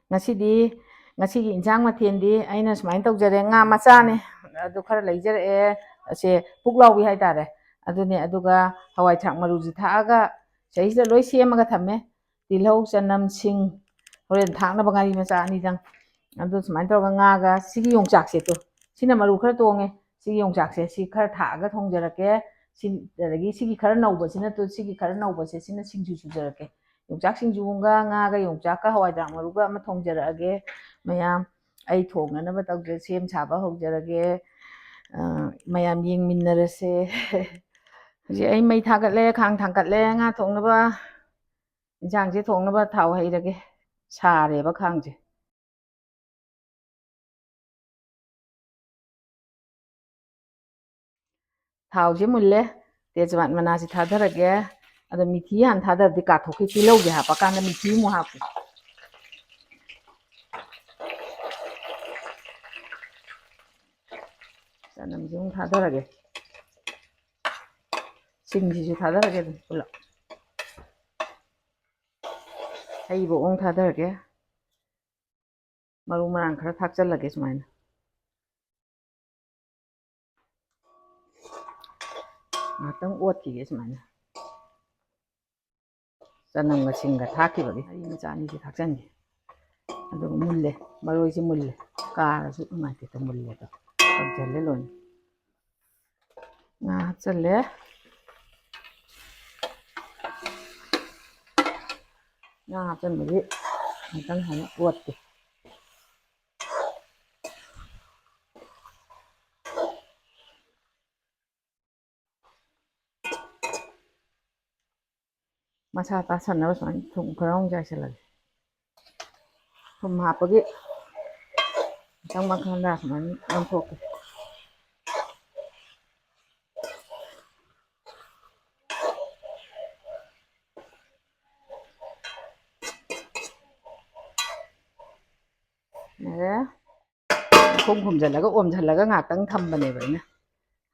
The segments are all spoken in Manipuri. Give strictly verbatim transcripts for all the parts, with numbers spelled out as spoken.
ꯉꯁꯤꯗꯤ, ꯉꯁꯤꯒꯤ ꯏꯟꯁꯥꯡ ꯃꯊꯦꯜꯗꯤ ꯑꯩꯅ ꯁꯨꯃꯥꯏꯅ ꯇꯧꯖꯔꯦ꯫ ꯉꯥ ꯃꯆꯥꯅꯦ, ꯑꯗꯨ ꯈꯔ ꯂꯩꯖꯔꯛꯑꯦ, ꯑꯁꯦ ꯄꯨꯛꯂꯥꯎꯕꯤ ꯍꯥꯏꯇꯥꯔꯦ꯫ ꯑꯗꯨꯅꯦ, ꯑꯗꯨꯒ ꯍꯋꯥꯏ ꯊ꯭ꯔꯥꯛ ꯃꯔꯨꯁꯤ ꯊꯥꯛꯑꯒ ꯁꯤꯗꯩꯁꯤꯗ ꯂꯣꯏ ꯁꯦꯝꯃꯒ ꯊꯝꯃꯦ꯫ ꯇꯤꯜꯍꯧ, ꯆꯅꯝ, ꯁꯤꯡ, ꯍꯣꯔꯦꯟ ꯊꯥꯛꯅꯕ ꯉꯥꯔꯤ ꯃꯆꯥ ꯑꯅꯤꯗꯪ꯫ ꯑꯗꯨ ꯁꯨꯃꯥꯏꯅ ꯇꯧꯔꯒ ꯉꯥꯒ ꯁꯤꯒꯤ ꯌꯣꯡꯆꯥꯛꯁꯦ ꯇꯨ, ꯁꯤꯅ ꯃꯔꯨ ꯈꯔ ꯇꯣꯡꯉꯦ꯫ ꯁꯤꯒꯤ ꯌꯣꯡꯆꯥꯛꯁꯦ ꯁꯤ ꯈꯔ ꯊꯥꯛꯑꯒ ꯊꯣꯡꯖꯔꯛꯀꯦ꯫ ꯁꯤ, ꯑꯗꯒꯤ ꯁꯤꯒꯤ ꯈꯔ ꯅꯧꯕꯁꯤꯅ ꯇꯨ, ꯁꯤꯒꯤ ꯈꯔ ꯅꯧꯕꯁꯦ ꯁꯤꯅ ꯁꯤꯡꯖꯨ ꯁꯨꯖꯔꯛꯀꯦ꯫ ꯌꯣꯡꯆꯥꯛ ꯁꯤꯡꯖꯨ ꯑꯃꯒ ꯉꯥꯒ ꯌꯣꯡꯆꯥꯛꯀ ꯍꯋꯥꯏ ꯊ꯭ꯔꯥꯛ ꯃꯔꯨꯒ ꯑꯃ ꯊꯣꯡꯖꯔꯛꯑꯒꯦ꯫ ꯃꯌꯥꯝ, ꯑꯩ ꯊꯣꯡꯅꯅꯕ ꯇꯧꯖ-, ꯁꯦꯝ ꯁꯥꯕ ꯍꯧꯖꯔꯒꯦ꯫ ꯑ, ꯃꯌꯥꯝ ꯌꯦꯡꯃꯤꯟꯅꯔꯁꯦ꯫ ꯍꯧꯖꯤꯛ ꯑꯩ ꯃꯩ ꯊꯥꯒꯠꯂꯦ, ꯈꯥꯡ ꯊꯥꯡꯒꯠꯂꯦ ꯉꯥ ꯊꯣꯡꯅꯕ꯫ ꯏꯟꯁꯥꯡꯁꯦ ꯊꯣꯡꯅꯕ ꯊꯥꯎ ꯍꯩꯔꯒꯦ꯫ ꯁꯥꯔꯦꯕ ꯈꯥꯡꯁꯦ꯫ ꯊꯥꯎꯁꯦ ꯃꯨꯜꯂꯦ꯫ ꯇꯦꯖꯄꯥꯠ ꯃꯅꯥꯁꯦ ꯊꯥꯗꯔꯒꯦ꯫ ꯑꯗꯣ ꯃꯤꯊꯤ ꯍꯥꯟꯅ ꯊꯥꯗꯔꯗꯤ ꯀꯥꯊꯣꯛꯈꯤ꯫ ꯇꯤꯜꯍꯧꯁꯦ ꯍꯥꯞꯄꯀꯥꯟꯗ ꯃꯤꯊꯤ ꯑꯃꯨꯛ ꯍꯥꯞꯄꯤ꯫ ꯆꯅꯝꯁꯦ ꯑꯃꯨꯛ ꯊꯥꯗꯔꯒꯦ꯫ ꯁꯤꯡꯁꯤꯁꯨ ꯊꯥꯗꯔꯒꯦ ꯑꯗꯨꯝ ꯄꯨꯂꯞ꯫ ꯍꯩꯕ ꯑꯃꯨꯛ ꯊꯥꯗꯔꯒꯦ꯫ ꯃꯔꯨ ꯃꯔꯥꯡ ꯈꯔ ꯊꯥꯛꯆꯜꯂꯒꯦ ꯁꯨꯃꯥꯏꯅ꯫ ꯉꯥꯛꯇꯪ ꯑꯣꯠꯈꯤꯒꯦ ꯁꯨꯃꯥꯏꯅ꯫ ꯆꯅꯝꯒ ꯁꯤꯡꯒ ꯊꯥꯛꯈꯤꯕꯒꯤ ꯉꯥꯔꯤ ꯃꯆꯥ ꯑꯅꯤꯁꯦ ꯊꯥꯛꯆꯟꯒꯦ꯫ ꯑꯗꯨꯒ ꯃꯨꯜꯂꯦ, ꯃꯔꯣꯏꯁꯦ ꯃꯨꯜꯂꯦ꯫ ꯀꯥꯔꯁꯨ ꯅꯨꯡꯉꯥꯏꯇꯦ, ꯃꯨꯜꯂꯦ ꯑꯗꯣ꯫ ꯀꯪꯁꯜꯂꯦ ꯂꯣꯏꯅ꯫ ꯉꯥ ꯍꯥꯞꯆꯜꯂꯦ꯫ ꯉꯥ ꯍꯥꯞꯆꯟꯕꯒꯤ ꯉꯥꯛꯇꯪ ꯁꯨꯃꯥꯏꯅ ꯑꯣꯠꯀꯦ꯫ ꯃꯁꯥ ꯇꯥꯁꯟꯅꯕ ꯁꯨꯃꯥꯏꯅ ꯊꯨꯝ ꯈꯔ ꯑꯃꯨꯛ ꯆꯥꯏꯁꯤꯜꯂꯒꯦ꯫ ꯊꯨꯝ ꯍꯥꯞꯄꯒꯤ ꯈꯤꯇꯪ ꯃꯈꯥꯗ ꯁꯨꯃꯥꯏꯅ ꯑꯣꯟꯊꯣꯛꯀꯦ꯫ ꯌꯥꯔꯦ꯫ ꯃꯈꯨꯝ ꯈꯨꯝꯖꯤꯜꯂꯒ ꯑꯣꯝꯁꯤꯜꯂꯒ ꯉꯥꯏꯍꯥꯛꯇꯪ ꯊꯝꯕꯅꯦꯕ ꯑꯩꯅ꯫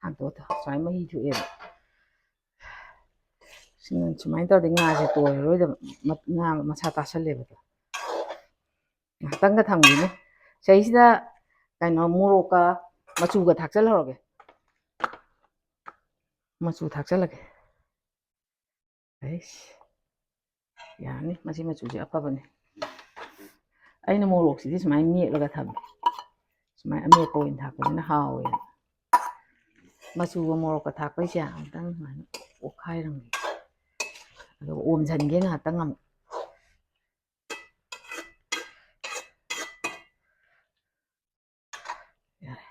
ꯍꯥꯡꯇꯣꯛꯑꯣ, ꯁꯨꯃꯥꯏꯅ ꯃꯍꯤ ꯊꯣꯛꯑꯦꯕ꯫ ꯁꯨꯃꯥꯏꯅ ꯇꯧꯔꯗꯤ ꯉꯥꯁꯦ ꯇꯣꯏꯔꯔꯣꯏꯗꯕ, ꯃ-, ꯉꯥ ꯃꯁꯥ ꯇꯥꯁꯜꯂꯦꯕ꯫ ꯉꯥꯏꯍꯥꯛꯇꯪꯒ ꯊꯝꯈꯤꯅꯤ꯫ ꯁꯤꯗꯩꯁꯤꯗ ꯀꯩꯅꯣ, ꯃꯣꯔꯣꯛꯀ ꯃꯆꯨꯒ ꯊꯥꯛꯆꯜꯍꯧꯔꯒꯦ꯫ ꯃꯆꯨ ꯊꯥꯛꯆꯜꯂꯒꯦ꯫ ꯑꯩꯁ, ꯌꯥꯔꯅꯤ, ꯃꯁꯤ ꯃꯆꯨꯁꯦ ꯑꯐꯕꯅꯤ꯫ ꯑꯩꯅ ꯃꯣꯔꯣꯛꯁꯤꯗꯤ ꯁꯨꯃꯥꯏꯅ ꯃꯦꯠꯂꯒ ꯊꯝꯃꯦ꯫ ꯁꯨꯃꯥꯏꯅ ꯑꯃꯦꯠꯄ ꯑꯣꯏꯅ ꯊꯥꯛꯄꯁꯤꯅ ꯍꯥꯎꯋꯦ꯫ ꯃꯆꯨꯒ ꯃꯣꯔꯣꯛꯀ ꯊꯥꯛꯄꯩꯁꯦ ꯑꯃꯨꯛꯇꯪ ꯁꯨꯃꯥꯏꯅ ꯑꯣꯠꯈꯥꯏꯔꯝꯒꯦ꯫ ꯑꯗꯨꯒ ꯑꯣꯝꯁꯤꯟꯒꯦ ꯉꯥꯏꯍꯥꯛꯇꯪ ꯑꯃꯨꯛ꯫ ꯌꯥꯔꯦ꯫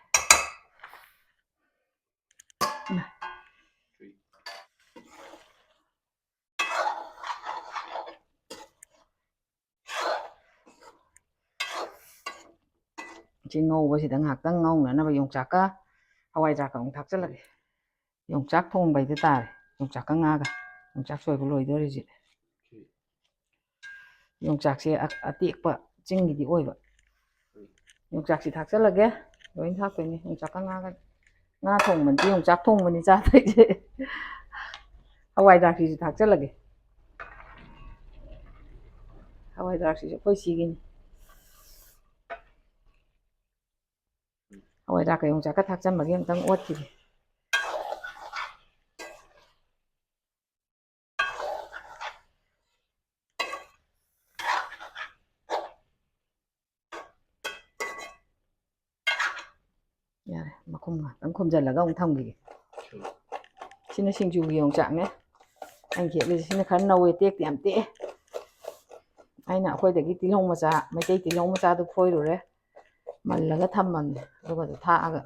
ꯁꯤ ꯉꯧꯕꯁꯤꯗ ꯉꯥꯏꯍꯥꯛꯇꯪ ꯉꯧꯅꯅꯕ ꯌꯣꯡꯆꯥꯛꯀ ꯍꯋꯥꯏꯖꯥꯔꯒ ꯑꯃꯨꯛ ꯊꯥꯛꯆꯜꯂꯒꯦ꯫ ꯌꯣꯡꯆꯥꯛ ꯊꯣꯡꯕ ꯍꯥꯏꯗꯨ ꯇꯥꯔꯦ꯫ ꯌꯣꯡꯆꯥꯛꯀ ꯉꯥꯒ꯫ ꯌꯣꯡꯆꯥꯛ ꯁꯣꯏꯕ ꯂꯣꯏꯗꯣꯔꯦ ꯍꯧꯖꯤꯛ꯫ ꯌꯣꯡꯆꯥꯛꯁꯦ ꯑ-, ꯑꯇꯦꯛꯄ ꯆꯤꯡꯒꯤꯗꯤ ꯑꯣꯏꯕ꯫ ꯌꯣꯡꯆꯥꯛꯁꯤ ꯊꯥꯛꯆꯜꯂꯒꯦ꯫ ꯂꯣꯏ ꯊꯥꯛꯇꯣꯏꯅꯤ꯫ ꯌꯣꯡꯆꯥꯛꯀ ꯉꯥꯒ꯫ ꯉꯥ ꯊꯣꯡꯕꯗꯤ ꯌꯣꯡꯆꯥꯛ ꯊꯣꯡꯕꯅꯤ ꯆꯥꯗꯣꯏꯁꯦ꯫ ꯍꯋꯥꯏ ꯊ꯭ꯔꯥꯛꯁꯤꯁꯨ ꯊꯥꯛꯆꯜꯂꯒꯦ꯫ ꯍꯋꯥꯏ ꯊ꯭ꯔꯥꯛꯁꯤꯁꯨ ꯑꯩꯈꯣꯏ ꯁꯤꯒꯤꯅꯤ꯫ ꯍꯋꯥꯏ ꯊ꯭ꯔꯥꯛꯀ ꯌꯣꯡꯆꯥꯛꯀ ꯊꯥꯛꯆꯟꯕꯒꯤ ꯑꯝꯇꯪ ꯑꯣꯠꯈꯤꯒꯦ꯫ ꯌꯥꯔꯦ, ꯃꯈꯨꯝ ꯉꯥꯛꯇꯪ ꯈꯨꯝꯖꯤꯜꯂꯒ ꯑꯃꯨꯛ ꯊꯝꯈꯤꯒꯦ꯫ ꯁꯤꯅ ꯁꯤꯡꯖꯨꯒꯤ ꯌꯣꯡꯆꯥꯛꯅꯦ꯫ ꯑꯩꯅ ꯈꯦꯠꯂꯤꯁꯦ ꯁꯤꯅ ꯈꯔ ꯅꯧꯋꯦ, ꯇꯦꯛꯇꯤ ꯌꯥꯝ ꯇꯦꯛꯑꯦ꯫ ꯑꯩꯅ ꯑꯩꯈꯣꯏꯗꯒꯤ ꯇꯤꯜꯍꯧ ꯃꯆꯥ, ꯃꯩꯇꯩ ꯇꯤꯜꯍꯧ ꯃꯆꯥꯗꯨ ꯐꯣꯏꯔꯨꯔꯦ, ꯃꯜꯂꯒ ꯊꯝꯃꯝꯅꯦ꯫ ꯑꯗꯨꯒ ꯑꯗꯨ ꯊꯥꯛꯑꯒ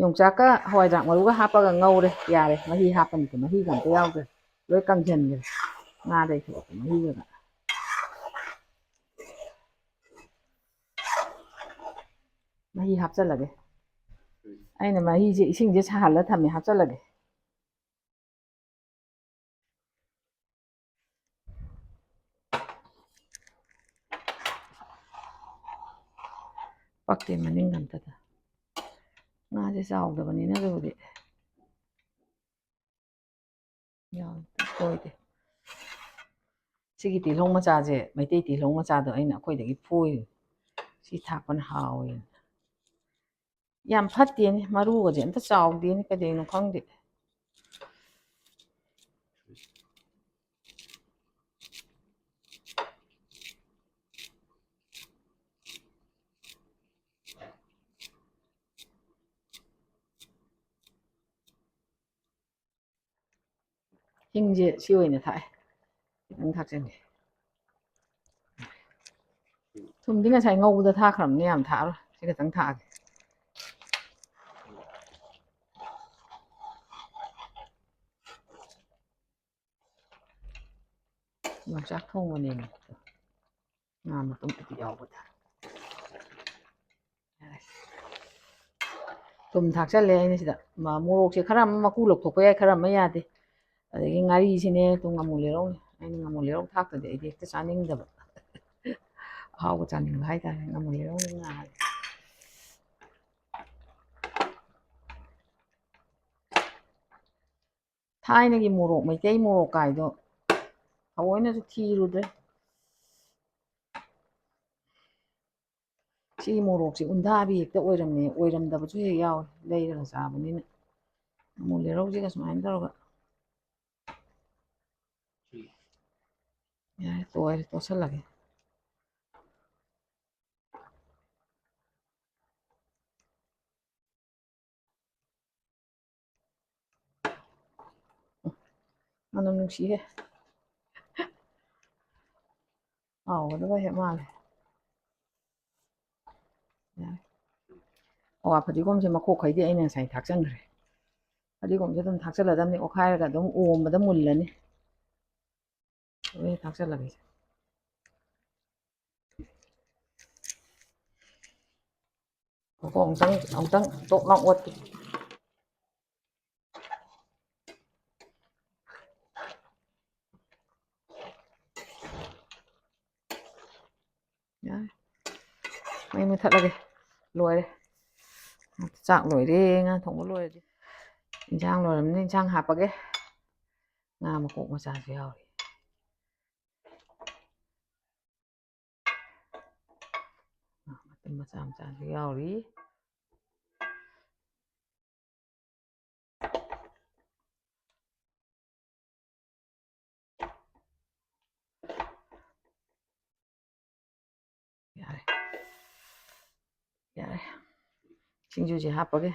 ꯌꯣꯡꯆꯥꯛꯀ ꯍꯋꯥꯏꯗ꯭ꯔꯥꯛ ꯃꯔꯨꯒ ꯍꯥꯞꯄꯒ ꯉꯧꯔꯦ꯫ ꯌꯥꯔꯦ, ꯃꯍꯤ ꯍꯥꯞꯄꯅꯤꯀꯣ, ꯃꯍꯤꯒ ꯑꯝꯇ ꯌꯥꯎꯗ꯭ꯔꯦ꯫ ꯂꯣꯏ ꯀꯪꯁꯤꯟꯈ꯭ꯔꯦ ꯉꯥꯗꯩ ꯊꯣꯛꯂꯛꯄ ꯃꯍꯤꯒ꯫ ꯃꯍꯤ ꯍꯥꯞꯆꯜꯂꯒꯦ꯫ ꯑꯩꯅ ꯃꯍꯤꯁꯦ, ꯏꯁꯤꯡꯁꯦ ꯁꯥꯍꯜꯂ ꯊꯝꯃꯦ, ꯍꯥꯞꯆꯜꯂꯒꯦ꯫ ꯄꯛꯇꯦ ꯃꯅꯤꯡ ꯑꯝꯇꯗ꯫ ꯉꯥꯁꯦ ꯆꯥꯎꯗꯕꯅꯤꯅ ꯑꯗꯨꯕꯨꯗꯤ꯫ ꯌꯥꯎꯗꯦ, ꯁꯣꯏꯗꯦ꯫ ꯁꯤꯒꯤ ꯇꯤꯜꯍꯧ ꯃꯆꯥꯁꯦ, ꯃꯩꯇꯩ ꯇꯤꯜꯍꯧ ꯃꯆꯥꯗꯣ ꯑꯩꯅ ꯑꯩꯈꯣꯏꯗꯒꯤ ꯐꯣꯏ꯫ ꯁꯤ ꯊꯥꯛꯄꯅ ꯍꯥꯎꯋꯦꯅ꯫ ꯌꯥꯝ ꯐꯠꯇꯦꯅꯦ, ꯃꯔꯨꯒꯁꯦ ꯑꯝꯇ ꯆꯥꯎꯗꯦꯅꯦ, ꯀꯩꯗꯧꯅꯣ ꯈꯪꯗꯦ꯫ ꯍꯤꯡꯁꯦ ꯁꯤ ꯑꯣꯏꯅ ꯊꯥꯛꯑꯦ꯫ ꯈꯤꯇꯪ ꯊꯥꯛꯆꯟꯒꯦ꯫ ꯊꯨꯝꯗꯤ ꯉꯁꯥꯏ ꯉꯧꯕꯗ ꯊꯥꯛꯈ꯭ꯔꯕꯅꯦ, ꯌꯥꯝ ꯊꯥꯛꯑꯔꯣꯏ꯫ ꯁꯤ ꯈꯛꯇꯪ ꯊꯥꯛꯑꯒꯦ꯫ ꯌꯣꯡꯆꯥꯛ ꯊꯣꯡꯕꯅꯦꯃꯤ꯫ ꯉꯥ ꯃꯇꯨꯝ ꯄꯤꯛ ꯌꯥꯎꯕꯗ꯫ ꯊꯨꯝ ꯊꯥꯛꯆꯜꯂꯦ ꯑꯩꯅ ꯁꯤꯗ꯫ ꯃ-, ꯃꯣꯔꯣꯛꯁꯦ ꯈꯔ ꯑꯃ ꯃꯀꯨ ꯂꯧꯊꯣꯛꯄ ꯌꯥꯏ, ꯈꯔ ꯑꯃ ꯌꯥꯗꯦ꯫ ꯑꯗꯒꯤ ꯉꯥꯔꯤꯁꯤꯅꯦ, ꯇꯨ ꯉꯥꯃꯨ ꯂꯩꯔꯧꯅꯦ꯫ ꯑꯩꯅ ꯉꯥꯃꯨ ꯂꯩꯔꯧ ꯊꯥꯛꯇꯗꯤ ꯑꯩꯗꯤ ꯍꯦꯛꯇ ꯆꯥꯅꯤꯡꯗꯕ꯫ ꯑꯍꯥꯎꯕ ꯆꯥꯅꯤꯡꯕ ꯍꯥꯏꯇꯥꯔꯦ, ꯉꯥꯃꯨ ꯂꯩꯔꯧꯅꯦ, ꯉꯥꯁꯦ꯫ ꯊꯥꯏꯅꯒꯤ ꯃꯣꯔꯣꯛ, ꯃꯩꯇꯩ ꯃꯣꯔꯣꯛ ꯀꯥꯏꯗꯣ ꯊꯑꯣꯏꯅꯁꯨ ꯊꯤꯔꯨꯗ꯭ꯔꯦ꯫ ꯁꯤꯒꯤ ꯃꯣꯔꯣꯛꯁꯦ ꯎꯟꯗꯥꯕꯤ ꯍꯦꯛꯇ ꯑꯣꯏꯔꯝꯃꯦ, ꯑꯣꯏꯔꯝꯗꯕꯁꯨ ꯍꯦꯛ ꯌꯥꯎꯋꯦ, ꯂꯩꯔꯒ ꯆꯥꯕꯅꯤꯅ꯫ ꯉꯥꯃꯨ ꯂꯩꯔꯧꯁꯤꯒ ꯁꯨꯃꯥꯏꯅ ꯇꯧꯔꯒ꯫ ꯌꯥꯔꯦ, ꯇꯣꯏꯔꯦ, ꯇꯣꯠꯁꯜꯂꯒꯦ꯫ ꯃꯅꯝ ꯅꯨꯡꯁꯤꯍꯦ꯫ ꯍꯥꯎꯒꯗꯕ ꯍꯦꯛ ꯃꯥꯜꯂꯦ꯫ ꯌꯥꯔꯦ꯫ ꯑꯋꯥ ꯐꯗꯤꯒꯣꯝꯁꯦ ꯃꯈꯣꯛꯈꯩꯗꯤ ꯑꯩꯅ ꯉꯁꯥꯏ ꯊꯥꯛꯆꯟꯈ꯭ꯔꯦ꯫ ꯐꯗꯤꯒꯣꯝꯁꯦ ꯑꯗꯨꯝ ꯊꯥꯛꯆꯜꯂꯗꯕꯅꯤ, ꯑꯣꯠꯈꯥꯏꯔꯒ ꯑꯗꯨꯝ ꯑꯣꯝꯕꯗ ꯃꯨꯜꯂꯅꯤ꯫ ꯂꯣꯏ ꯊꯥꯛꯆꯜꯂꯒꯦ꯫ ꯃꯈꯣꯛ ꯑꯃꯨꯛꯇꯪ, ꯑꯃꯨꯛꯇꯪ ꯇꯣꯛ ꯂꯥꯎ ꯑꯣꯠꯀꯦ꯫ ꯌꯥꯔꯦ꯫ ꯃꯩ ꯃꯨꯊꯠꯂꯒꯦ꯫ ꯂꯣꯏꯔꯦ꯫ ꯆꯥꯛ ꯂꯣꯏꯔꯦ꯫ ꯉꯥ ꯊꯣꯡꯕ ꯂꯣꯏꯔꯗꯤ ꯏꯟꯁꯥꯡ ꯂꯣꯏꯔꯕꯅꯤꯅ ꯏꯟꯁꯥꯡ ꯍꯥꯞꯄꯒꯦ꯫ ꯉꯥ ꯃꯀꯣꯛ ꯃꯆꯥꯁꯨ ꯌꯥꯎꯔꯤ꯫ ꯉꯥ ꯃꯇꯨꯝ ꯃꯆꯥ ꯃꯆꯥꯁꯨ ꯌꯥꯎꯔꯤ꯫ ꯌꯥꯔꯦ꯫ ꯌꯥꯔꯦ꯫ ꯁꯤꯡꯖꯨꯁꯦ ꯍꯥꯞꯄꯒꯦ꯫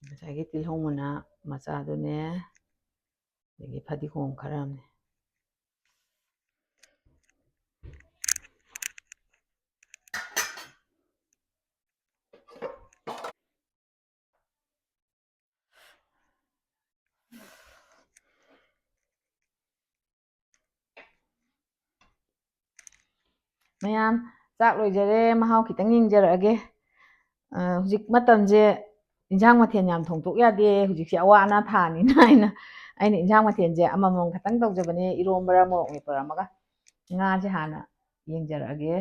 ꯉꯁꯥꯏꯒꯤ ꯇꯤꯜꯍꯧ ꯃꯅꯥ ꯃꯆꯥꯗꯨꯅꯦ, ꯑꯗꯒꯤ ꯐꯗꯤꯒꯣꯝ ꯈꯔ ꯑꯃꯅꯦ꯫ ꯃꯌꯥꯝ, ꯆꯥꯛ ꯂꯣꯏꯖꯔꯦ, ꯃꯍꯥꯎ ꯈꯤꯇꯪ ꯌꯦꯡꯖꯔꯛꯑꯒꯦ꯫ ꯑ, ꯍꯧꯖꯤꯛ ꯃꯇꯝꯁꯦ ꯏꯟꯁꯥꯡ ꯃꯊꯦꯜ ꯌꯥꯝ ꯊꯣꯡꯗꯣꯛ ꯌꯥꯗꯦ, ꯍꯧꯖꯤꯛꯁꯦ ꯑꯋꯥ ꯑꯅꯥ ꯊꯥꯅꯤꯅ ꯍꯥꯏꯅ ꯑꯩꯅ ꯏꯟꯁꯥꯡ ꯃꯊꯦꯜꯁꯦ ꯑꯃꯃꯝ ꯈꯛꯇꯪ ꯇꯧꯖꯕꯅꯦ, ꯏꯔꯣꯝꯕꯔ ꯃꯣꯔꯣꯛ ꯃꯦꯠꯄꯔ ꯑꯃꯒ꯫ ꯉꯥꯁꯦ ꯍꯥꯟꯅ ꯌꯦꯡꯖꯔꯛꯑꯒꯦ꯫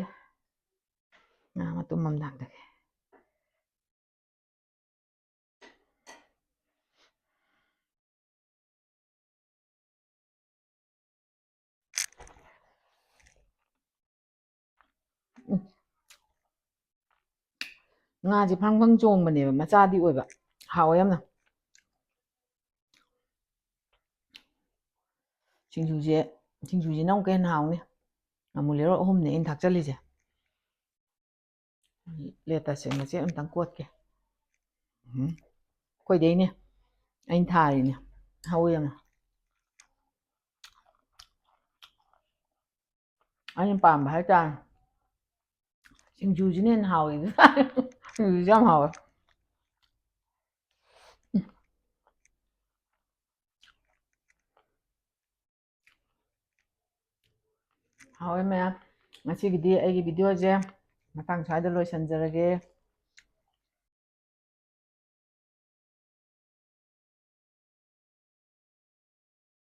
ꯉꯥ ꯃꯇꯨꯝ ꯑꯃ ꯊꯥꯡꯗꯒꯦ꯫ ꯎꯝ꯫ ꯉꯥꯁꯦ ꯐꯪ ꯐꯪ ꯆꯣꯡꯕꯅꯦꯕ, ꯃꯆꯥꯗꯤ ꯑꯣꯏꯕ꯫ ꯍꯥꯎꯋꯦ ꯌꯥꯝꯅ꯫ ꯁꯤꯡꯖꯨꯁꯦ, ꯁꯤꯡꯖꯨꯁꯤꯅ ꯑꯃꯨꯛꯀ ꯍꯦꯟꯅ ꯍꯥꯎꯅꯤ꯫ ꯑꯃꯨꯂꯦꯔꯣ ꯑꯍꯨꯝꯅꯦ ꯑꯩꯅ ꯊꯥꯛꯆꯜꯂꯤꯁꯦ꯫ ꯂꯦꯇꯁꯁꯦ ꯃꯆꯦꯠ ꯑꯝꯇꯪ ꯀꯣꯠꯀꯦ꯫ ꯎꯝ꯫ ꯑꯩꯈꯣꯏꯗꯩꯅꯦ꯫ ꯑꯩꯅ ꯊꯥꯔꯤꯅꯦ꯫ ꯍꯧꯋꯤ ꯌꯥꯝꯅ꯫ ꯑꯩꯅ ꯄꯥꯝꯕ ꯍꯥꯏꯇꯥꯔꯦ꯫ ꯁꯤꯡꯖꯨꯁꯤꯅ ꯍꯦꯟꯅ ꯍꯥꯎꯋꯦ꯫ ꯁꯤꯡꯖꯨꯁꯤ ꯌꯥꯝ ꯍꯥꯎꯋꯦ꯫ ꯍꯥꯎꯋꯦ ꯃꯌꯥꯝ꯫ ꯉꯁꯤꯒꯤꯗꯤ ꯑꯩꯒꯤ ꯚꯤꯗꯤꯑꯣꯁꯦ ꯃꯇꯥꯡ ꯁ꯭ꯋꯥꯏꯗ ꯂꯣꯏꯁꯤꯟꯖꯔꯒꯦ꯫